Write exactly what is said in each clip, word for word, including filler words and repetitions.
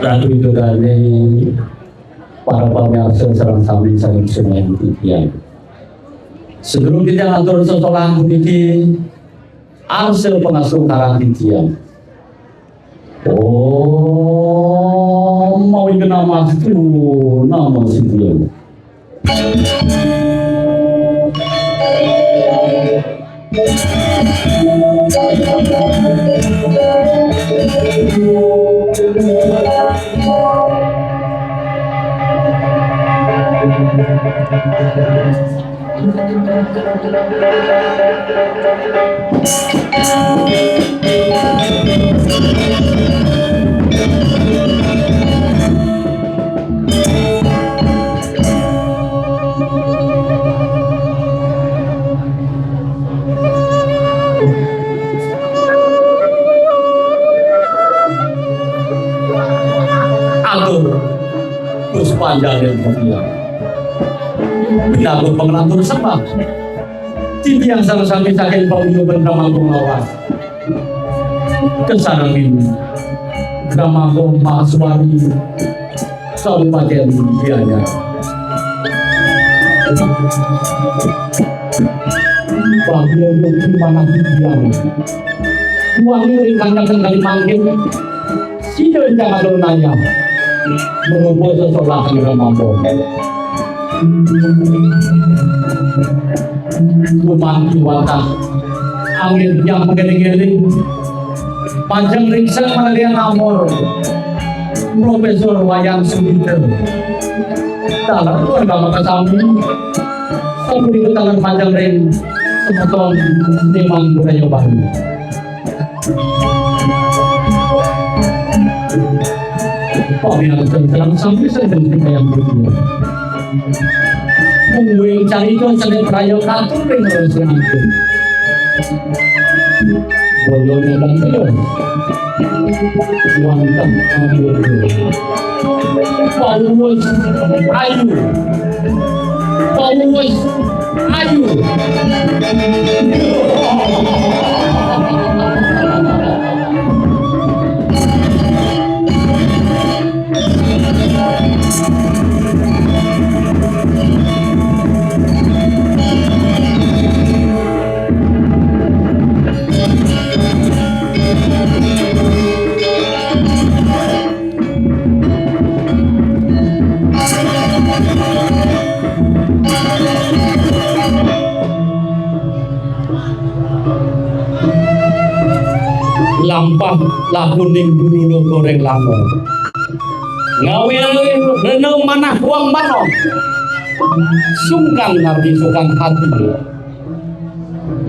Ratu Idodane, para pamirsa sareng sami saking Sungai Titian. Sedurung titiang atur sesolahan puniki, arsa pangasuh karang titiang. Om mawi genamastu nama sitiang. Atur, puspanjali titiang. Pinaku panglantur sembah. Titiang sareng sami saking panguyuban Dramagung lawas. Kesarengin Dramagung Mahasuari Kabupaten Gianyar. Bagya yogi manah titiang. Wangi ring kancakan kali mangkin. Sida ingkang atur nayah. Mengumpul sesolah ing Dramagung. Gumanti wantah. Angin tiang mengeling-eling. Majeng ring sang malalian amor. Profesor Wayan Sudita. Taler keluarga makasami. Sapunika taler majeng ring semeton seniman budaya Bali. Pamirsa sareng sami saking Kayang Budaya. Mungguing carita sané praya katur ring rasa agung. Boyone Bangkil. Wantah agung. Paulus Ayu. Paulus Ayu. Lampah lakuning guru loko ring lango. Ngawéla rena manah wang manon. Sungkan ngardi sungkan ati.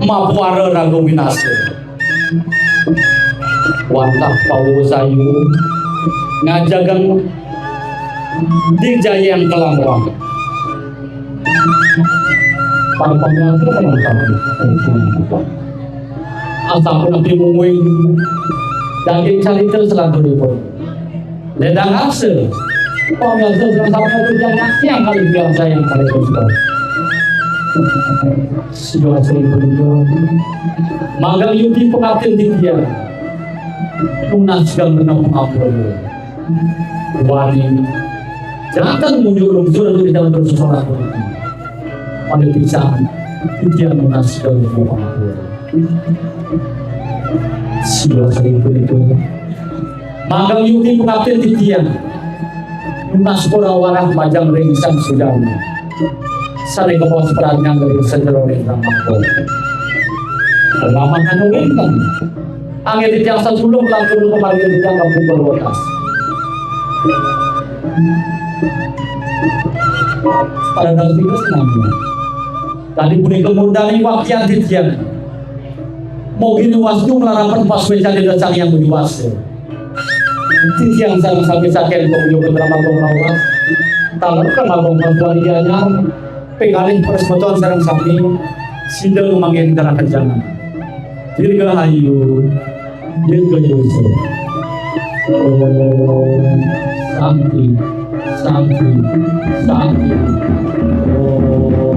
Mapuara raga winasa. Wantah Paulus Ayu ngajegang dijayang kelangoan. Para pamirsa, asapunapi mungguing daging carita selanturipun. Ledang asa, pamirsa sareng sami atur nyaksiang kalih biasa yang kalih punika. Siwa sering punika, manggang yudi pangaptin titiang. Tunas geng genep pangapura. Wani, janten munjuk lungsur ring dalam terus solat puniki. Malih pisan, titiang nunas geng genep pangapura. Siwa sering punika. Manggang yudi pangaptin titiang. Nunas pura warah majeng ring Sang Sujana. Sané kabaos pranjang ring sajeroning Dramagung. Lamun anu wénten. Anggé titiang sasuluk lantur pamargin titiang kampung berwotas. Para narasika sinami. Kadi punika murdaning waktyan titiang. Mugi nuwastu nglarapan pasuécan Ida Sang Hyang Widhi Wasa. Titiang sareng sami saking Pemujung Putra Magung Lawas. Taler ka Magung Pasuari Gianyar. Pingalih para semeton sareng sami. Sida ngamanggihin darah kencangan. Dirgahayu. Dirgayusa. Om Santi, Santi, Santi. Om.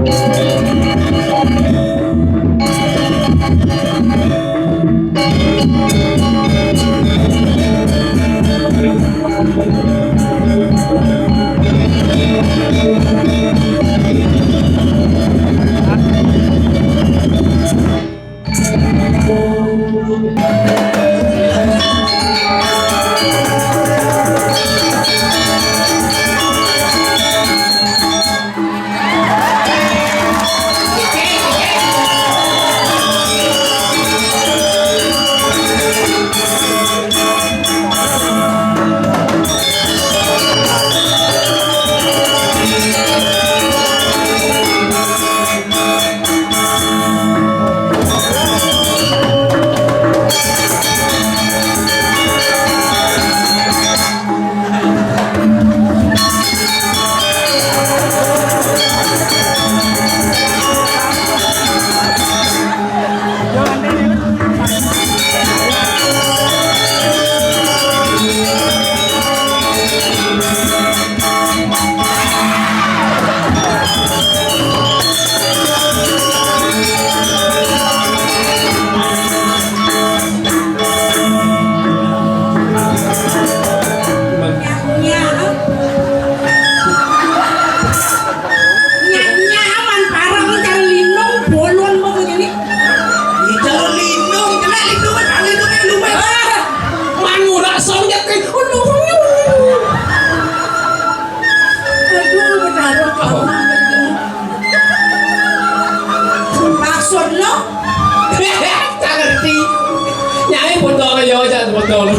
Dol.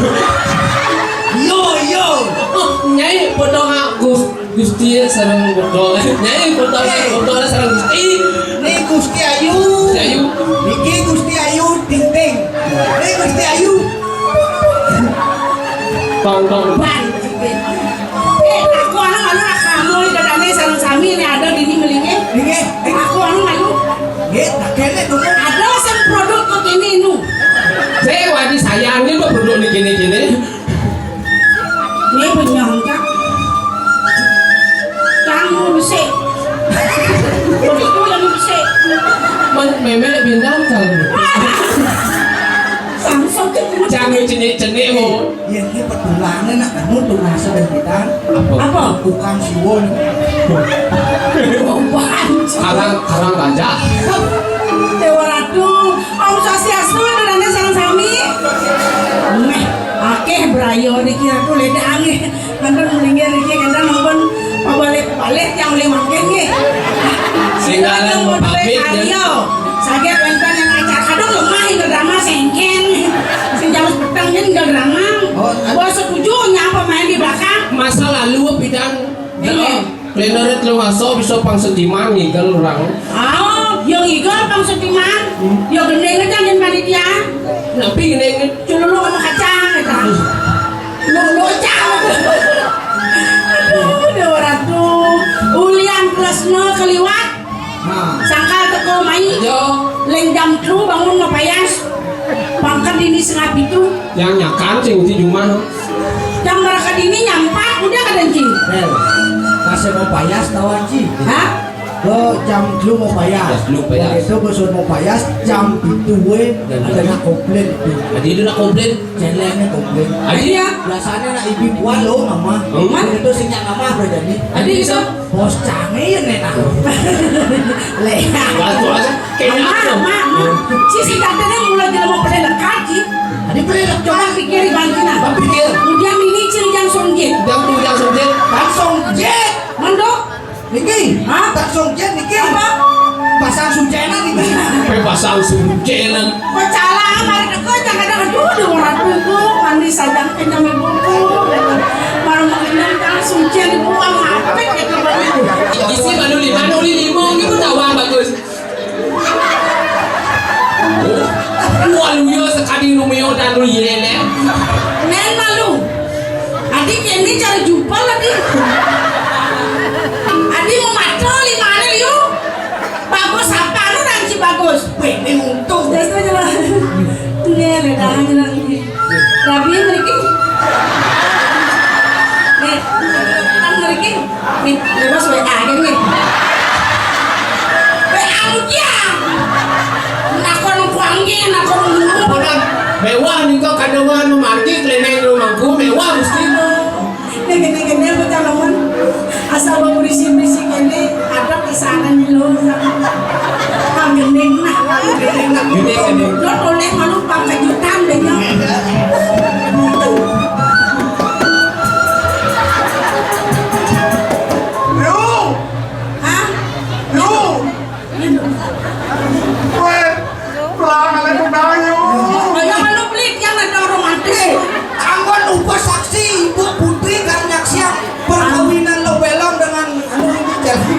Yo, yo. Oh, Nyai foto Gus Gusti sareng foto. Nyai foto foto sareng Gusti. Ni Gusti Ayu. Gusti Ayu. Niki Gusti Ayu Ting Ting. Ni Gusti Ayu. Tong tong. Ban. Eh, aku anak-anak kamu dadane sareng sami ini ada di ini melingin. Niki. Aku anu malu. Nggih, tak kene dulu. Ada sing produk kok ini nu. Saya wadi sayangnya kok produk ini gini-gini. Ini penyangka. Kamu bisa. Begitu yang bisa. Men memang bintang kalau. Langsung ke. Jangan cenik-cenik mau. Yen iki pedulane nak anu tuh rasa dan kita. Apa? Apa? Tukang siwon. Karang karang raja. Dewa Ratu, Om Swastiastu, dadane sareng sami. Meh, akeh brayo niki Ratu, ledang nggih. Mantun melinggih niki kenten nonton pabalik-balik yang oleh mangkin nggih. Sing aran pamit, ya. Ayo, saget wonten yang acara. Aduh, lemah ini drama sengken. Sing jam peteng ini drama. Oh, ad- Gua setuju nyapa main di belakang. Masa lalu pidan. Ini. Heeh. Lenaret lu ngaso bisa pang sediman ngigal orang. Oh, yang ngigal pang sediman. Hmm. Ya gendeng aja nih panitia. Tapi gendeng. Cululu sama kacang, ya, Kang? Lu, lu, Kang. Aduh, Dewa Ratu. Ulian Kresna keliwat. Nah. Sangkal teko mai. Yo. Leng jam telu bangun mau payas. Pangkat ini setengah pitu. Yang nyakan sing di rumah. Jam berapa ini nyampat, udah kada, Cing? Bel, kasih mau payas tahu, Cing? Hah? Lo jam telu mau payas. Jam telu payas. Itu besok mau payas, jam pitu we, ada nak komplain itu. Jadi itu nak komplain. Celengnya komplain. Jadi ya? Biasanya nak ibu kuat lo, mama. Hmm? Itu singnya mama apa jadi? Jadi itu? Bos canggih nih, nah. Leh. Batu aja. Kayaknya Mak, apa? Mak, Mak. Si, si katanya mulai jelema pada lekat, Ci. Tadi pada lekat. Coba pikir, Bang Cina. Bang pikir. Kemudian ini ciri yang songjit. Yang tuh yang songjit. Yang songjit. Mandok. Niki. Hah? Tak songjit niki. Apa? Pasang sucenan niki. Pe pasang sucenan. Pecala mari teko jangan ada, aduh, aduh, orang tunggu. Mandi saja kenyang ibuku. Malam kenyang kan suci dibuang apa gitu. Isi baru lima, nuli lima, ini pun tawang bagus. Waluya sekadi Romeo dan Juliet. Nén malu. Adi kene cara jubel adi. Adi mau mato limane liu. Bagus apa lu nang si bagus? Weh, ini untung. Jelas aja lah. Nggih, beda aja lah. Rabi mriki. Nih, kan mriki. Nih, bebas W A aja nih. W A mukia. Nakon kuangge, nakon dulu. Mewah nih kok kadewan memargi kleneng rumahku mewah mesti. Nih gini-gini aku calonan. Asal mau berisi-berisi gini, ada kisaran dulu. Kang gending nah, kang gending nah. Gending, gending. Lo toleh malu pang kejutan deh, Nyok. Lu! Hah? Lu! Weh, pelangan aku kayu. Ayo, malu pelit, yang ada romantis. Eh, anggon upa saksi, Ibu Putri Karnyaksian, perkawinan lo belong dengan anu ini jadi.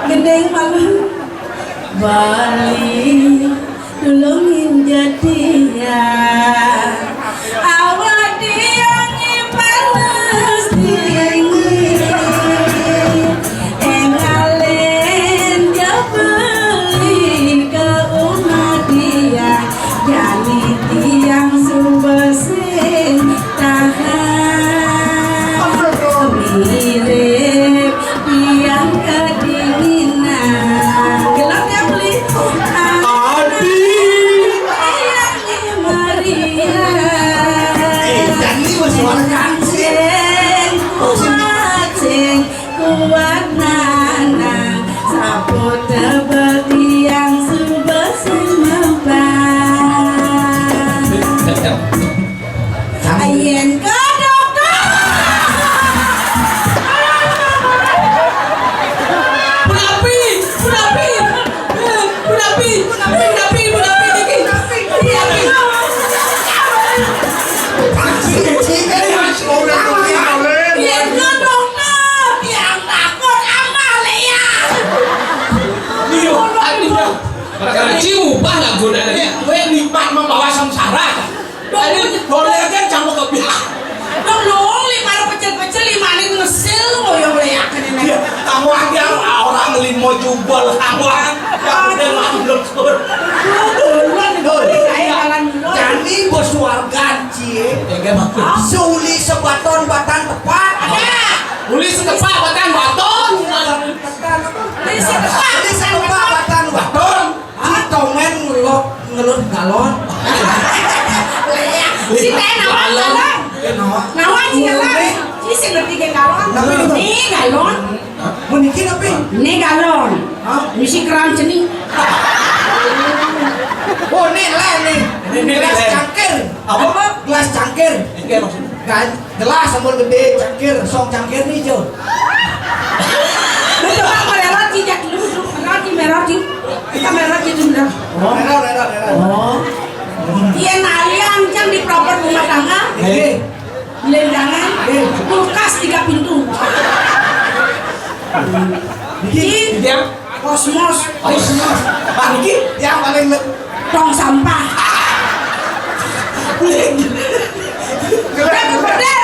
Gendeng malu. Bali, tulungin jadian. Awak tiang ipanas tinggi, engalen jabeli ke umat tiang, jani tiang suba sing tahan. Mirip tiang kedinginan. Gelap ya, Beli? Adi. Tiang Maria. Eh, jadi bersuara kancing. Kuat sing, kuat nanang, sapu tebel tiang suba sing mempan. Aduh, boleh aja campur kopi. Dong, lu lima pecel-pecel, lima ini ngesil, lu yang leak ini. Iya, kamu aja orang limo jubel, kamu aja. Ya udah, maklum, Sur. Lu duluan, lu, saya jalan duluan. Jani bos warga, Cie. Ya, gak maklum. Suli sebaton batan tepat. Ada. Uli setepak batan baton. Uli setepak, uli setepak batan baton. Ci Tomen ngelok ngelur galon. Si teh nawan galon. Nawan. Nawan si galon. Ci sing ngerti ke galon. Napi itu? Ni galon. Mun niki napi? Ni galon. Hah? Misi keran ceni. Oh, ni lah ni. Ini, ini, gelas ini. Cangkir. Apa? Gelas cangkir. Ini maksudnya? Kan, gelas sampun gedé, cangkir, song cangkir nih, Jo. Coba merah, Ci, jak dulu, dulu. Merah, Ci, merah, Ci. Kita merah, Ci, dulu, dah. Oh, merah, merah, merah. Oh. Yén alian cang di proper rumah tangga. Nggih. Lendangan, kulkas tiga pintu. Niki, Ci, yang kosmos. Kosmos. Ah, niki yang paling le- Tong sampah.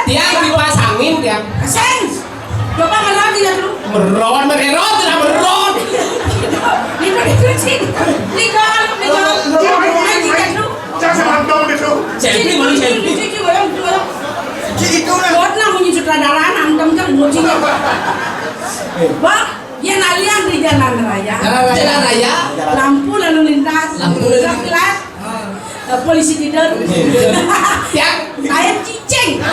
Tiang kipas angin, tiang. Sens. Coba merot dia dulu. Merot, mererot, tidak merot. Ini udah dicuci. Ini doang, ini doang. Ini juga dulu. Jangan sama dong itu. Selfie, mau selfie. Cuci, cuci, bolong, bolong. Jadi itu lah. Buat namunyi sutradara, nonton kan bocinya. Bang, ya nalian di jalan raya. Jalan raya. Jalan raya. Lampu lalu lintas. Lampu lalu lintas. Kilat. Eh, polisi tidur. Polisi tidur. Tiang. Ayam cicing.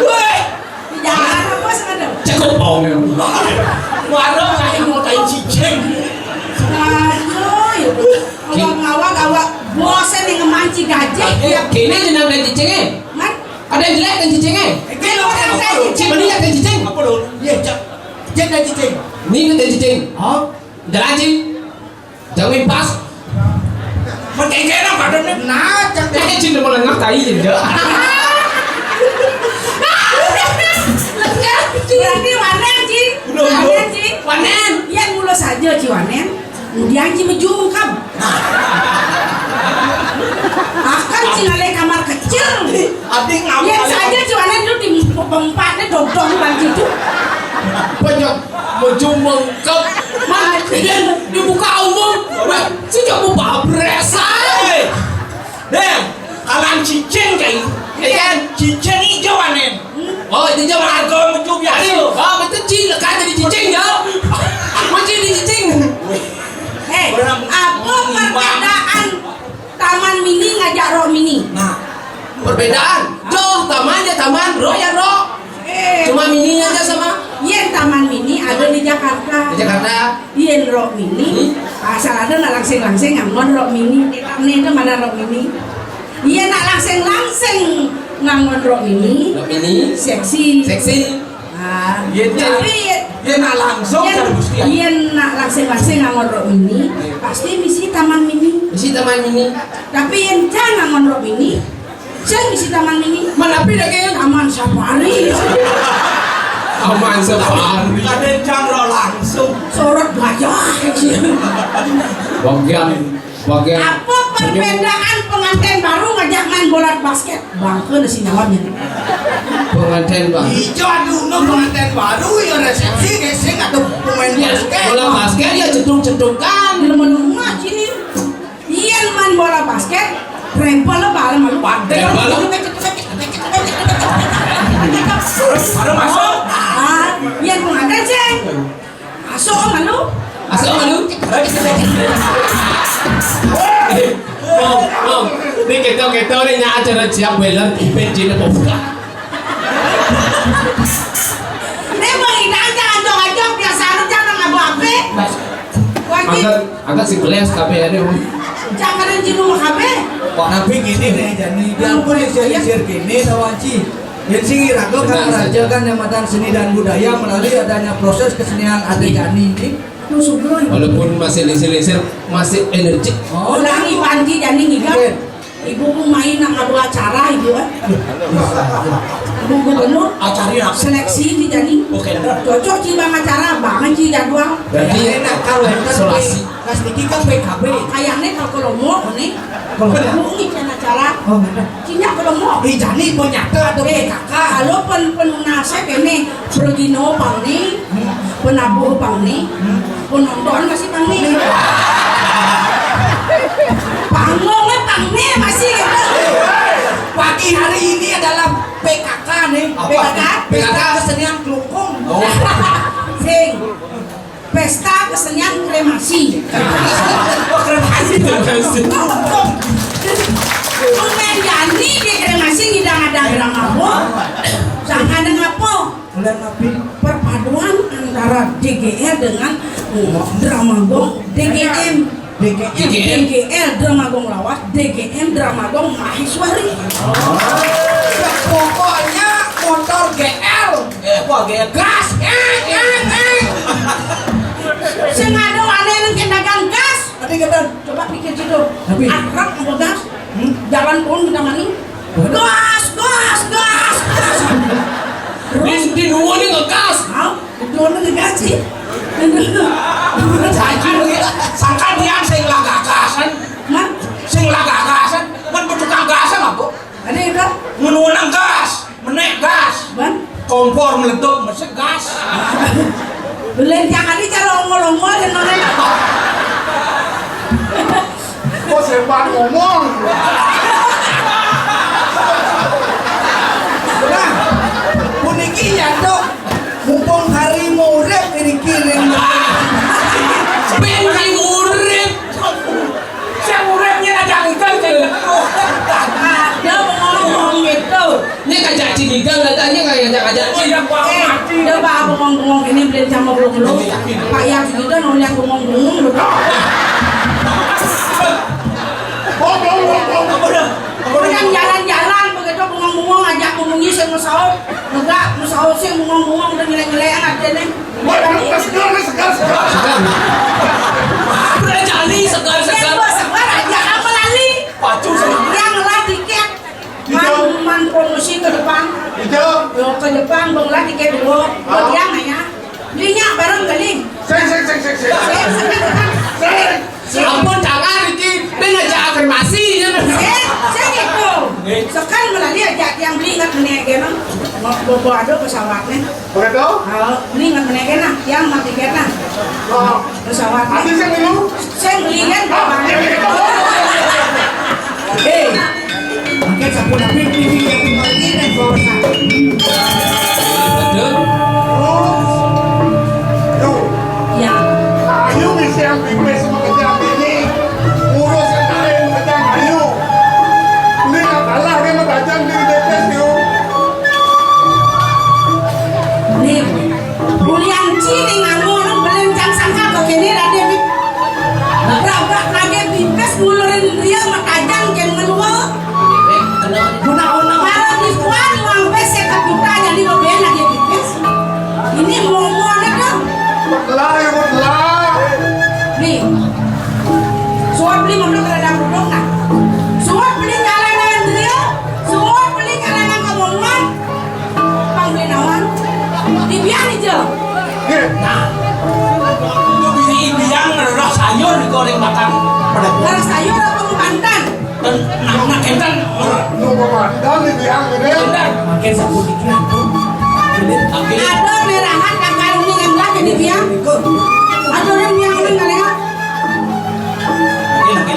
Woi. Di jalan apa sana? Cekupong. Warung saya mau tai cicing. Aduh, ya. Awak-awak, awak bosen nih ngemanci gajah. Tiap kene jenang tai cicing, eh? Man? Ada yang jelek tai cicing, eh? Oke, lo kan tai cicing. Cik, mending tai cicing. Apa lo? Iya, cek. Cek tai cicing. Ini tai cicing. Oh. Jalan, Cing. Jangan pas. Mencengkena badannya. Nah, cek tai cicing udah mau lengah tai, ya. Berarti wanen, Cing. Udah, udah. Wanen, Cing. Wanen. Iya, mulus aja, Ci, wanen. Kemudian Ci meju mengkam. Akan Ci ngalih kamar kecil. Adi ngawal. Lihat saja Ci Wanen dulu di pempatnya dodong bang itu. Banyak meju mengkam. Mati. Dibuka umum. Wah, si jamu babresan. Hei. Deh, kalan cicing kayak itu. Ya kan? Cicing hijau aneh. Oh, itu jauh. Warga metu biasa. Oh, betul, Ci, kan jadi cicing, ya. Mau jadi cicing. Eh, apa perbedaan Taman Mini ngajak Rock Mini? Nah, perbedaan. Joh, taman ya taman, rock ya rock. Eh. Cuma mini aja sama. Yén Taman Mini ada di Jakarta. Di Jakarta. Yén Rock Mini, asal ada nak langsing-langsing nganggon Rock Mini. Ini itu mana Rock Mini? Yén nak langsing-langsing nganggon Rock Mini. Rock Mini. Seksi. Seksi. Ah, yén tapi yén nak langsung yén, kan mesti ada. Yén nak langsing-langsing nganggon Rock Mini, pasti misi Taman Mini. Misi Taman Mini. Tapi yén jan nganggon Rock Mini, jan misi Taman Mini. Mana beda kayaknya? Taman Safari. Taman Safari. Kadén jan roh langsung. Sorot gajah. Bagian Pakai apa perbedaan pengantin baru ngajak main bola basket? Bangke nasi nyawanya. Pengantin baru. Ijo aduh no pengantin baru ya resepsi gesek atau pemain basket. Bola basket ya cetuk-cetukan. Di rumah-rumah sih. Iya main bola basket, rempel lo bal malu. Rempel lo. Ada masuk. Ah, iya pengantin sih. Masuk malu. Masuk malu. Om, om, ini kita kita ini nya acara siap beler di benjin apa bukan? Ini mau ini aja ajok-ajok biasa aja nang apa apa. Wajib. Angkat, angkat si gelas tapi ada om. Jangan ada jenuh apa. Kok nabi gini nih jadi dia pun isir-isir gini tahu aji. Yén sing iraga kan merajakan nyamatan seni dan budaya melalui adanya proses kesenian adat jani ini. Walaupun masih lingsir-lingsir, masih energik. Oh, ulangi panti jani ngiga. Oke. Ibu ku main nak ngadu acara ibu, eh. Ibu gubernur. Acara apa? Seleksi di jani. Oke. Cocok ci bang acara, bang ci jadwal. Berarti enak kalau enten isolasi. Kas niki kan P K B. Kayaknya kalau kalau mau nih. Kalau mau. Ibu ngi can acara. Oh, bener. Cinya kalau mau. Ih, jani pun nyata atau eh, P K K. Kalau pen penunasnya kene, pergino pang nih, hmm, penabuh pang nih, hmm, penonton masih pang nih. Panggungnya pang nih masih gitu. Pagi hari ini adalah P K K nih. Apa? P K K. P K K. Pesta kesenian kelungkung. Oh. Sing. Pesta kesenian kremasi. Oh, kremasi. Kremasi. Tumen jani di kremasi ngidang ada drama, Bu. Sangka ada ngapa? Oleh napi? Perpaduan antara D G L dengan, oh, drama gong D G M. D G M. D G L drama gong lawas, D G M drama gong Maheswari. Oh. Ya, pokoknya motor G L. Eh, apa G L? Gas, eh, eh, eh. Sing ada wane nang kendagang gas. Tapi kata, coba pikir gitu. Tapi akrab sama gas. Hmm? Jalan pun kita mani. Gas, gas, gas, gas. Di, di nuwun ini ngegas. Hah? Di nuwun ini ngegas sih. Sangkan dia, sangkan dia sing lagagasan. Hah? Sing lagagasan. Kan tukang gasan apa? Ada itu? Nuwun gas, menek gas. Ban? Kompor meleduk mesti gas. Belen jangan ini cara ongol-ongol yang mana? Kok sempat ngomong? Nah, puniki ya, Dok. Mumpung hari murid ini kirim. Ben hari murid. Sing urip yen aja ngidang, sing ada ngomong gitu. Ini ngajak di ngidang, katanya ngajak-ngajak di. Eh, coba bengong-bengong ini beli sama belum-belum. Pak yang segitu nolak bengong-bengong lu. Yang jalan-jalan begitu bengong-bengong ajak ngomongnya sing mau sahur. Enggak, mau sahur sih bengong-bengong udah nyelek-nyelek aja nih. Wah, segar, segar, segar, segar. Udah jali, segar, segar. Segar aja, apa lali? Pacu, segar. Yang ngelah tiket. Hijau. Man, man promosi ke depan. Hijau. Yo, ke depan, bang lah tiket dulu. Ah. Buat yang nanya. Belinya bareng kali. Sing, sing, sing, sing, sing. Sing, sing, sing. Sing. Ampun, jangan, iki. Ben aja afirmasi, ya. Sing, sing itu. Nggih. Sekali melalui aja yang beli ingat menek, ya, no? Mau, mau, mau ada pesawatnya. Begitu? Oh, ini nggak menaikkan nah, yang matikan nah. Oh. Pesawat. Nanti saya minum. Saya belikan. Ah, iya, iya. Eh, pakai sabun apa ini yang pakai ini, nggak usah. Betul. Terus, tuh. Ya. Ayo, nih, siang pipis sama kejam ini. Ngurus kentara yang kejam, ayo. Ini nggak kalah, dia mau tajam di pipis, yuk. Nih, bulian ci ning anu, anu, belencang sangkal kok kene, Raden, nih. Rabak lagi pipis ngulurin ria matajang jen ngelua. Guna-guna. Kalau dibuat uang pes seket juta jadi beben lagi pipis. Ini mau, mau ada dong. Lah, ya, lah. Nih. Suap beli motor kerada burung, nah. Suap beli nyalanan ria, suap beli nyalanan kemongan. Pang beli nawan. Dibian aja. Nah. Di biang ngerah sayur digoreng batang. Ngerah sayur apa mantan? Dan nak, nak enten. Lu mantan di biang ini. Enten. Makin sabut dikit tuh. Ada merahan kakak ini yang lagi di biang. Ada orang yang lain kali ya. Oke, oke.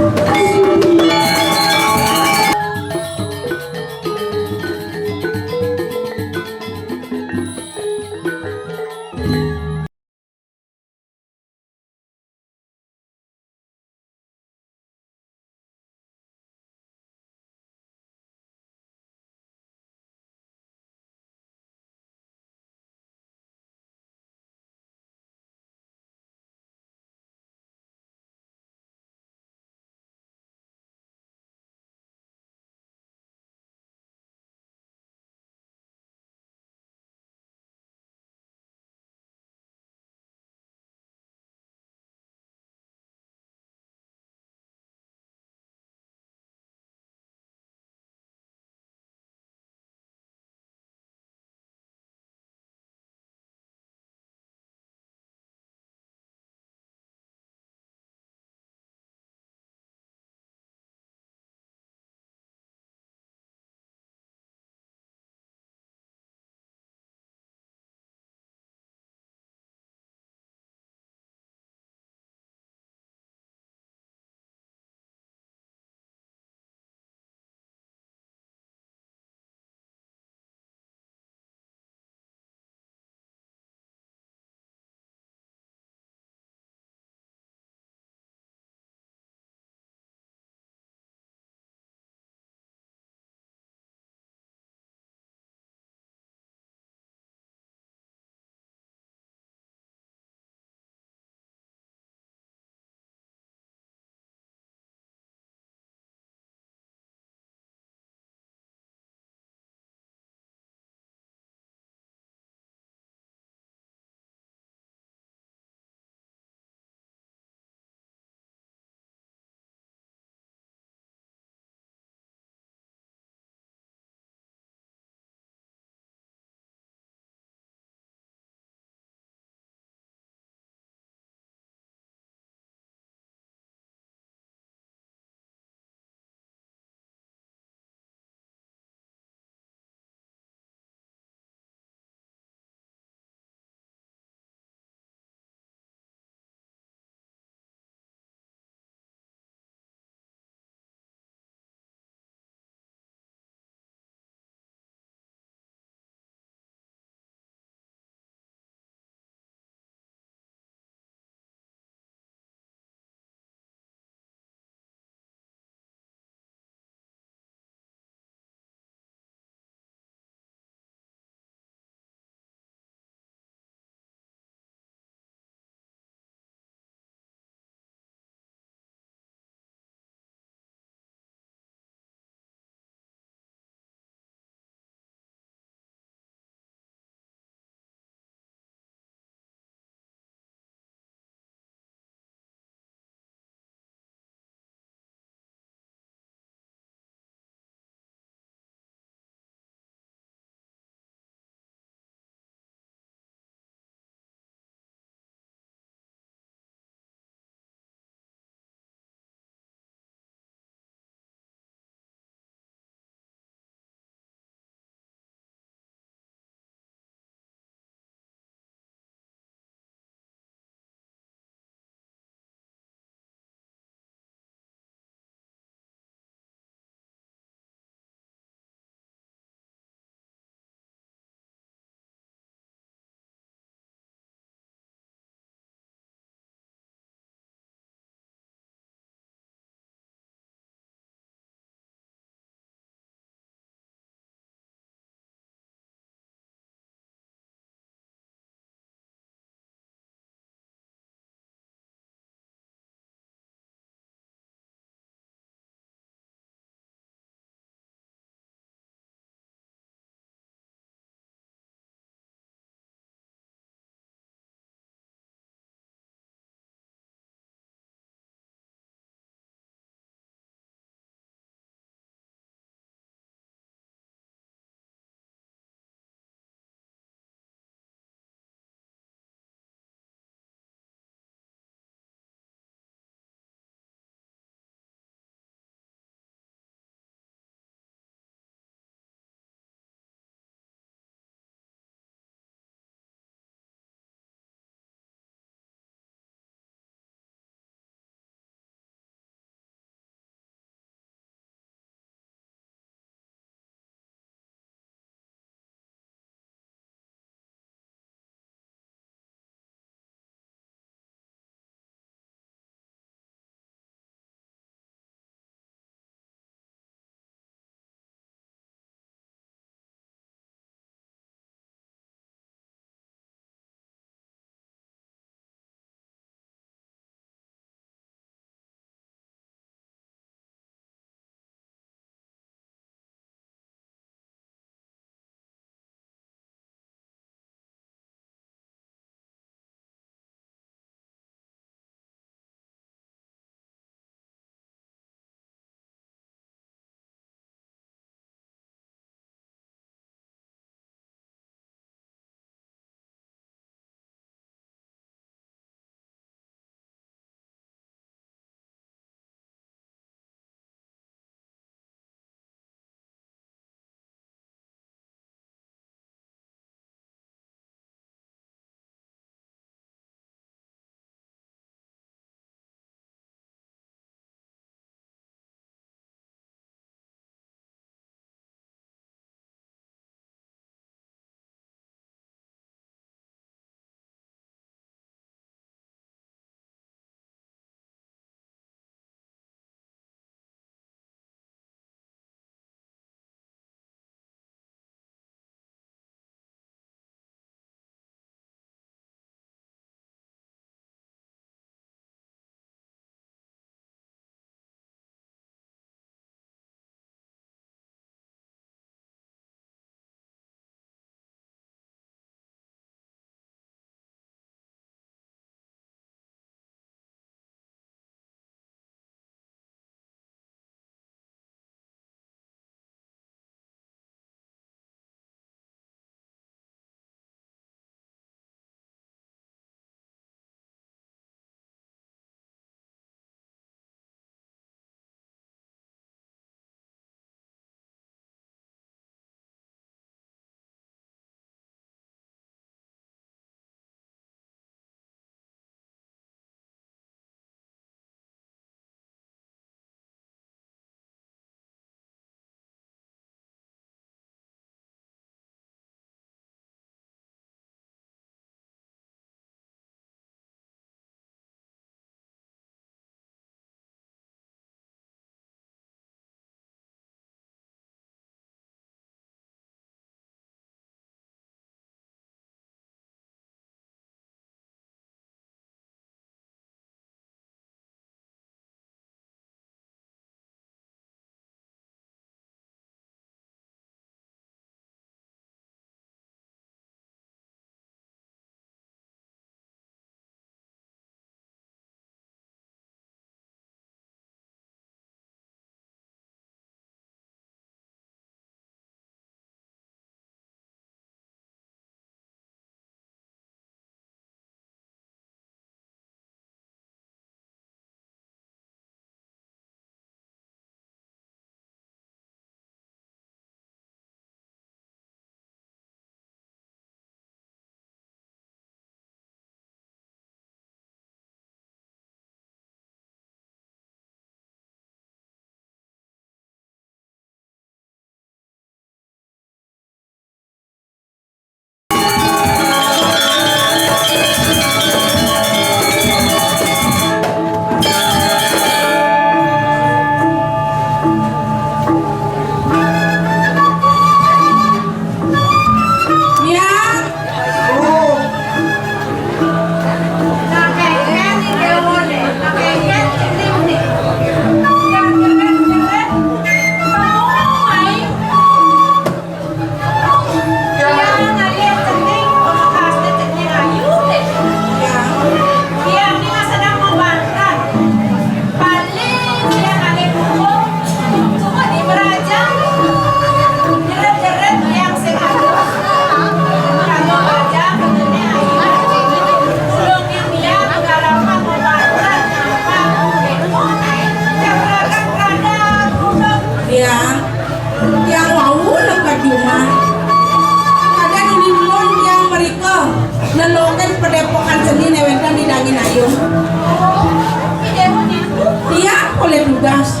Iya, polih tugas.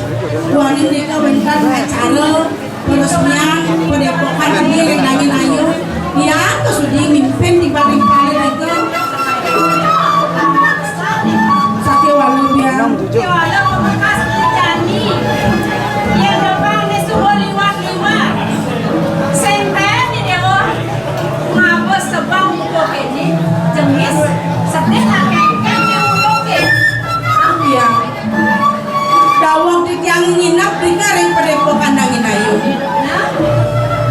Wani nika wénten acara peresmian padepokan ring Dangin Ayu. Iya, kasudi mimpin timpal-timpalé nika. Sakéwala biang. Kéwala pamekas jani. Yén depan disuruh liwat-liwat. Sing téh di déwa ngaba sebeng buka kéné, jengis, sedih nak kéngkén di ulu ké. Ah, biang. Daweg titiang nginep nika ring padepokan Dangin Ayu. Nah?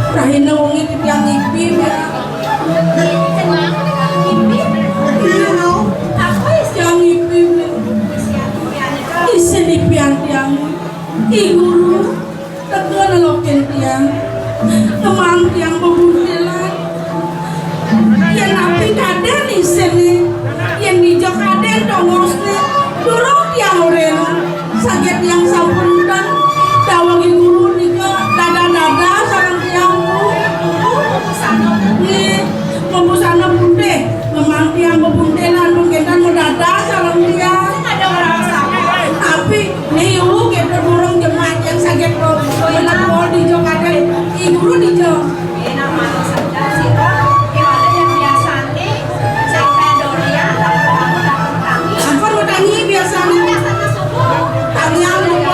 Rahina wengi titiang ngipi, biang. Ngipi? Iya, no. Apa isian ngipi, biang? Isin ipian tiang. I Guru, teka nelokin tiang. Ngemaang tiang bebuntelan. Yén napi kadén isinné, yén dija kadén tongosné, durung tiang urin. Saget tiang sampun ten, daweg I Guru nika dadah-dadah sareng tiang, Bu. Nggih, mabusana putih, ngemaang tiang bebuntelan, mangkéné madadah sareng tiang. Tapi Né, ibu, kita durung jemah yang saget lo. Bola pol di jo kadai. I Guru di jo. Enak manis saja sih, Bang. Gimana yang biasanya? Saya durian, tapi aku tak matangi. Ampun, matangi biasanya. Biasanya subuh. Tamiang, Bu.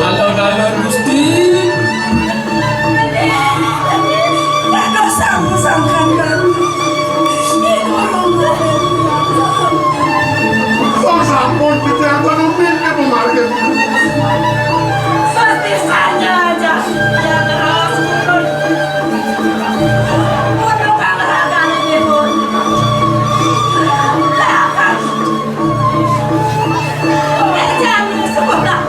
Alon-alon, Gusti. Dados sampun sangkan kami. Wong sampun pikiran kono mimpi pemargin. Pasti saja aja. Ya, terus. Untuk kang ragane dipun. Lah, kan. Jangan sebelah.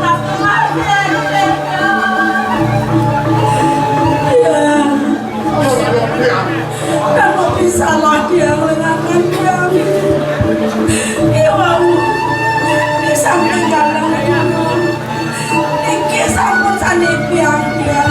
Ya. Kalau bisa lagi yang lengakan kami. Iwau, di samping galang itu, niki sampun sane piang, ya.